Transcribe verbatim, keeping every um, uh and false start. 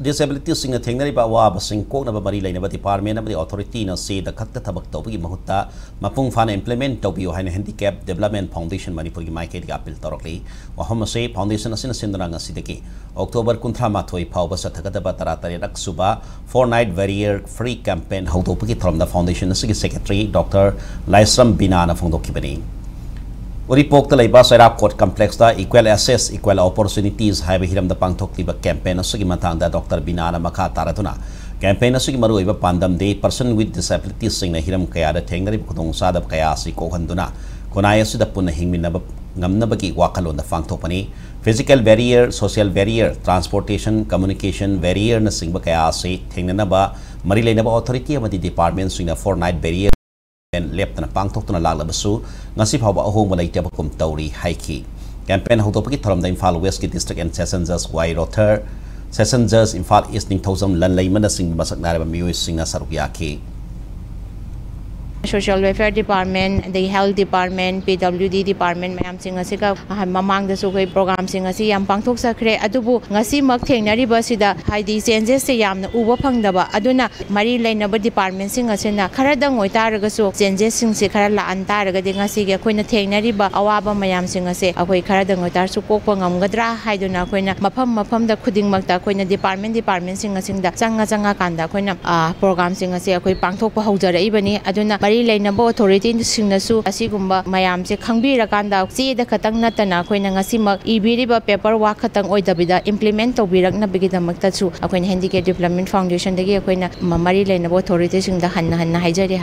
Disabilitiesꯁꯤꯡꯅ ꯊꯦꯡꯅꯔꯤꯕ ꯑꯋꯥꯕꯁꯤꯡ ꯀꯣꯛꯅꯕ ꯃꯔꯤ ꯂꯩꯅꯕ department ꯑꯃꯗꯤ authorityꯅ ꯆꯦꯗ ꯈꯛꯇ ꯊꯕꯛ ꯇꯧꯕꯒꯤ ꯃꯍꯨꯠꯇ ꯃꯄꯨꯡ ꯐꯥꯅ implement ꯇꯧꯕꯤꯌꯨ ꯍꯥꯏꯅ Handicap Development Foundation ꯃꯅꯤꯄꯨꯔꯒꯤ ꯃꯥꯏꯀꯩꯗꯒꯤ appeal ꯇꯧꯔꯛꯂꯤ꯫ ꯋꯥꯐꯝ ꯑꯁꯤ foundation ꯑꯁꯤꯅ ꯁꯤꯟꯗꯨꯅ ꯉꯁꯤꯗꯒꯤ October ꯀꯨꯟꯊ꯭ꯔꯥ ꯃꯥꯊꯣꯏ ꯐꯥꯎꯕ ꯆꯠꯊꯒꯗꯕ ꯇꯔꯥ ꯇꯔꯦꯠ ꯁꯨꯕ Four Night Barrier Free Campaign ꯍꯧꯗꯣꯛꯄꯒꯤ ꯊꯧꯔꯝꯗ foundation ꯑꯁꯤꯒꯤ secretary Doctor ꯂꯥꯏꯁ꯭ꯔꯝ ꯕꯤꯅꯥꯅ ꯐꯣꯡꯗꯣꯛꯈꯤꯕꯅꯤ꯫ ꯎꯔꯤꯄꯣꯛꯇ ꯂꯩꯕ ꯆꯩꯔꯥꯛꯀꯣꯠ complexꯇ Equal Access, Equal Opportunities ꯍꯥꯏꯕ ꯍꯤꯔꯝꯗ ꯄꯥꯡꯊꯣꯛꯂꯤꯕ campaign ꯑꯁꯤꯒꯤ ꯃꯇꯥꯡꯗ Doctor ꯕꯤꯅꯥꯅ ꯃꯈꯥ ꯇꯥꯔꯗꯨꯅ, campaign ꯑꯁꯤꯒꯤ ꯃꯔꯨꯑꯣꯏꯕ ꯄꯥꯟꯗꯝꯗꯤ person with disabilitiesꯁꯤꯡꯅ ꯍꯤꯔꯝ ꯀꯌꯥꯗ ꯊꯦꯡꯅꯔꯤꯕ ꯈꯨꯗꯣꯡꯆꯥꯗꯕ ꯀꯌꯥ ꯑꯁꯤ ꯀꯣꯛꯍꯟꯗꯨꯅ ꯈꯨꯟꯅꯥꯏ ꯑꯁꯤꯗ ꯄꯨꯟꯅ ꯍꯤꯡꯃꯤꯟꯅꯕ ꯉꯝꯅꯕꯒꯤ ꯋꯥꯈꯜꯂꯣꯟꯗ ꯄꯥꯡꯊꯣꯛꯄꯅꯤ꯫ Physical barrier, social barrier, transportation, communication barrierꯅꯆꯤꯡꯕ ꯀꯌꯥ ꯑꯁꯤ ꯊꯦꯡꯅꯅꯕ ꯃꯔꯤ ꯂꯩꯅꯕ authority ꯑꯃꯗꯤ departmentꯁꯤꯡꯅ Four Night Barrier ꯂꯦꯞꯇꯅ ꯄꯥꯡꯊꯣꯛꯇꯨꯅ ꯂꯥꯛꯂꯕꯁꯨ ꯉꯁꯤ ꯐꯥꯎꯕ ꯑꯍꯣꯡꯕ ꯂꯩꯇꯕꯒꯨꯝ ꯇꯧꯔꯤ ꯍꯥꯏꯈꯤ꯫ Campaign ꯍꯧꯗꯣꯛꯄꯒꯤ ꯊꯧꯔꯝꯗ Imphal Westꯀꯤ District and Session Judge Y ꯔꯣꯊꯔ, Session Judge Imphal East ꯅꯤꯡꯊꯧꯖꯝ ꯂꯟꯂꯩꯃꯅꯆꯤꯡꯕ ꯃꯁꯛ ꯅꯥꯏꯔꯕ ꯃꯤꯑꯣꯏꯁꯤꯡꯅ ꯁꯔꯨꯛ ꯌꯥꯈꯤ꯫ Social Welfare Department, ꯑꯗꯒꯤ Health Department, P W D Department ꯃꯌꯥꯝꯁꯤꯡ ꯑꯁꯤꯒ, ꯑꯍ, ꯃꯃꯥꯡꯗꯁꯨ ꯑꯩꯈꯣꯏ programꯁꯤꯡ ꯑꯁꯤ ꯌꯥꯝ ꯄꯥꯡꯊꯣꯛꯆꯈ꯭ꯔꯦ꯫ ꯑꯗꯨꯕꯨ ꯉꯁꯤꯃꯛ ꯊꯦꯡꯅꯔꯤꯕꯁꯤꯗ, ꯍꯥꯏꯗꯤ, changesꯁꯦ ꯌꯥꯝꯅ ꯎꯕ ꯐꯪꯗꯕ, ꯑꯗꯨꯅ ꯃꯔꯤ ꯂꯩꯅꯕ departmentꯁꯤꯡ ꯑꯁꯤꯅ ꯈꯔꯗꯪ ꯑꯣꯏꯇꯥꯔꯒꯁꯨ changesꯁꯤꯡꯁꯦ ꯈꯔ ꯂꯥꯛꯍꯟ ꯇꯥꯔꯒꯗꯤ ꯉꯁꯤꯒꯤ ꯑꯩꯈꯣꯏꯅ ꯊꯦꯡꯅꯔꯤꯕ ꯑꯋꯥꯕ ꯃꯌꯥꯝꯁꯤꯡ ꯑꯁꯦ ꯑꯩꯈꯣꯏ ꯈꯔꯗꯪ ꯑꯣꯏꯇꯥꯔꯁꯨ ꯀꯣꯛꯄ ꯉꯝꯒꯗ꯭ꯔꯥ ꯍꯥꯏꯗꯨꯅ ꯑꯩꯈꯣꯏꯅ ꯃꯐꯝ ꯃꯐꯝꯗ ꯈꯨꯗꯤꯡꯃꯛꯇ ꯑꯩꯈꯣꯏꯅ department departmentꯁꯤꯡ ꯑꯁꯤꯗ ꯆꯪꯉ ꯆꯪꯉꯀꯥꯟꯗ ꯑꯩꯈꯣꯏꯅ, ꯑ, programꯁꯤꯡ ꯑꯁꯦ ꯑꯩꯈꯣꯏ ꯄꯥꯡꯊꯣꯛꯄ ꯍꯧꯖꯔꯛꯏꯕꯅꯤ꯫ ꯑꯗꯨꯅ ꯃꯔꯤ ꯂꯩꯅꯕ authorityꯁꯤꯡꯅꯁꯨ ꯑꯁꯤꯒꯨꯝꯕ ꯃꯌꯥꯝꯁꯦ ꯈꯪꯕꯤꯔꯀꯥꯟꯗ ꯆꯦꯗ ꯈꯛꯇꯪ ꯅꯠꯇꯅ ꯑꯩꯈꯣꯏꯅ ꯉꯁꯤꯃꯛ ꯏꯕꯤꯔꯤꯕ paper work ꯈꯛꯇꯪ ꯑꯣꯏꯗꯕꯤꯗ implement ꯇꯧꯕꯤꯔꯛꯅꯕꯒꯤꯗꯃꯛꯇꯁꯨ ꯑꯩꯈꯣꯏꯅ Handicap Development Foundationꯗꯒꯤ ꯑꯩꯈꯣꯏꯅ ꯃ-, ꯃꯔꯤ ꯂꯩꯅꯕ authorityꯁꯤꯡꯗ ꯍꯟꯅ ꯍꯟꯅ ꯍꯥꯏꯖꯔꯤ꯫